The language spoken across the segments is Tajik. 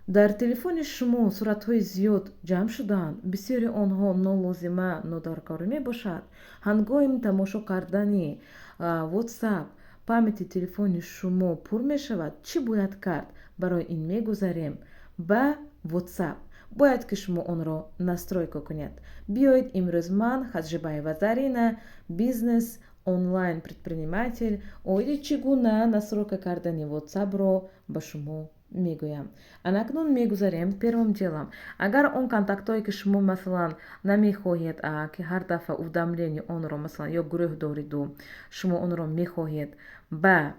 Дар телефони шумо суратҳои зиёд ҷамъ шудаанд. Бисёри онҳо нолозима, нодаркорӣ мебошад. Ҳангоми тамошо кардани WhatsApp памяти телефони шумо пур мешавад. Чӣ бояд кард? Барои ин мегузарем ба WhatsApp. Бояд ки шумо онро настройка кунед. Биёед, имрӯз ман, Хаджибаева Зарина, бизнес онлайн предприниматель, оиди чӣ гуна настройка кардани WhatsAppро ба шумо мегӯям. Анакнун мегузарем. Первым делом, агар он контактҳое, ки шумо, масалан, намехоҳед, ки ҳар дафъа уведомление онро, масалан, ё гурӯҳ дориду шумо онро мехоҳед, ба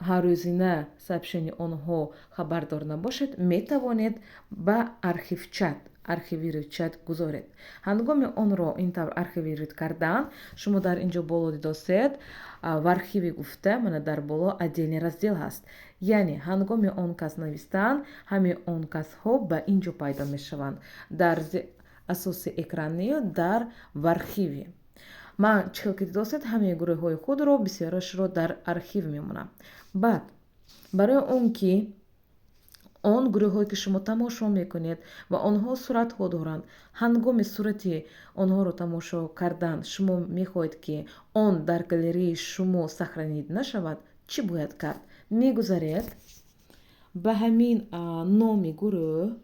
ҳаррӯзина сообщение онҳо хабардор набошед, метавонед ба архив чат, архивировать чат гузоред. Ҳангоми онро ин тавр архивировать кардан, шумо дар ин ҷо боло дидосед, «В архиве» гуфта, мана дар боло отдельный раздел ҳаст. Яъне ҳангоми он кас навистан, ҳамаи он касҳо ба ин ҷо пайдо мешаванд, дар асоси экранию дар «В архиве». Ман, чӣ хел ки дидосед, ҳамаи гурӯҳҳои худро, бисёрашро дар архив мемонам. Баъд барои он ки он гурӯҳҳое, ки шумо тамошо мекунед ва онҳо суратҳо доранд, ҳангоми сурати онҳоро тамошо кардан шумо мехоҳед, ки он дар галереяи шумо сохранить нашавад, чӣ бояд кард? Мегузаред ба ҳамин номи гурӯҳ,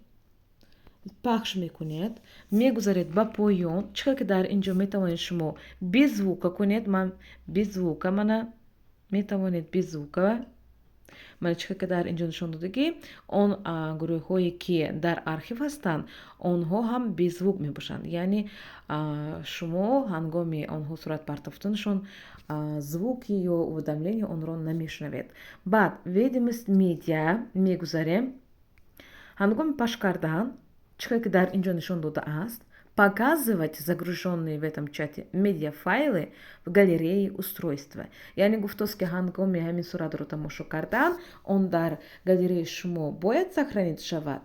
пахш мекунед, мегузаред ба поён. Чӣ хел ки дар ин ҷо метавонед шумо без звука кунед, ман без звука, мана, метавонед без звука. Мана, чӣ хел ки дар ин ҷо нишон додагӣ, он гурӯҳҳое, ки дар архив ҳастанд, онҳо ҳам без звук мебошанд. Яъне шумо ҳангоми онҳо сурат партофтанашон звуки ё уведомление онро намешунавед. Баъд «Видимость медиа» мегузарем. Ҳангоми пахш кардан, чӣ хел ки дар ин ҷо нишон додааст, «Показывать загруженные в этом чате медиафайлы в галерее устройства», яъне гуфтост, ки ҳангоми ҳамин суратро тамошо кардан он дар галереяи шумо бояд сохранить шавад.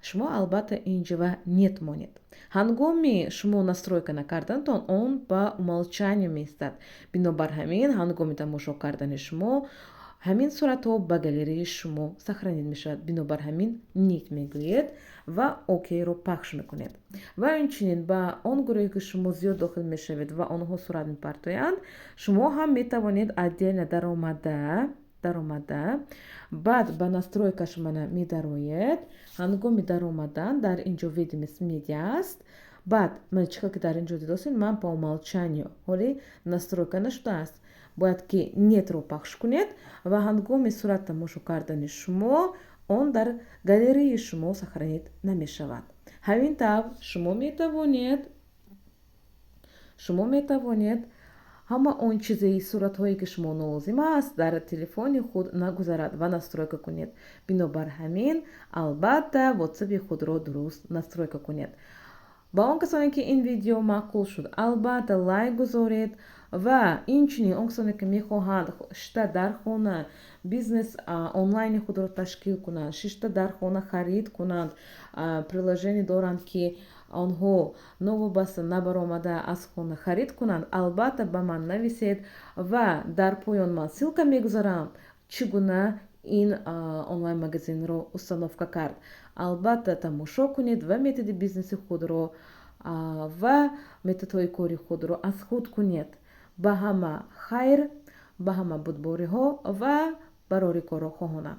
Шумо албатта инҷава «нет» монед. Ҳангоми шумо настройка накардантон, он по умолчанию меистад. Бинобар ҳамин ҳангоми тамошо кардани шумо ҳамин суратҳо ба галереяи шумо сохранить мешавад. Бинобар ҳамин «нет» мегӯед ва «Окей»-ро пахш мекунед. Ва инчунин ба он гурӯҳе, ки шумо зиёд дохил мешавед ва онҳо сурат мепартоянд, шумо ҳам метавонед отдельно даромада, баъд ба настройкаш, мана, медароед. Ҳангоми даромадан дар ин ҷо «Видимость медиа» аст. Баъд ман, чӣ хел ки дар ин ҷо дидосед, ман по умолчанию, ҳоле настройка нашудааст, бояд ки «нет»-ро пахш кунед ва ҳангоми сурат тамошо кардани шумо он дар галереяи шумо сохранить намешавад. Ҳамин тавр шумо метавонед ҳама он чизеи суратҳое, ки шумо нолозим аст, дар телефони худ нагузарад ва настройка кунед. Бинобар ҳамин албатта ватсапи худро дуруст настройка кунед. Ба он касоне, ки ин видео маъқул шуд, албатта лайк гузоред ва инчунин он касоне, ки мехоҳанд шишта дар хона бизнес онлайни худро ташкил кунанд, шишта дар хона харид кунанд, приложение доранд, ки онҳо новобаста набаромада аз хона харид кунанд, албатта ба ман нависед ва дар поён ман ссылка мегузорам, чӣ гуна ин онлайн магазинро установка кард. Албатта тамошо кунед ва методи бизнеси худро ва методҳои кори худро аз худ кунед. Ба ҳама хайр, ба ҳама бурдбориҳо ва барори корро хоҳонам.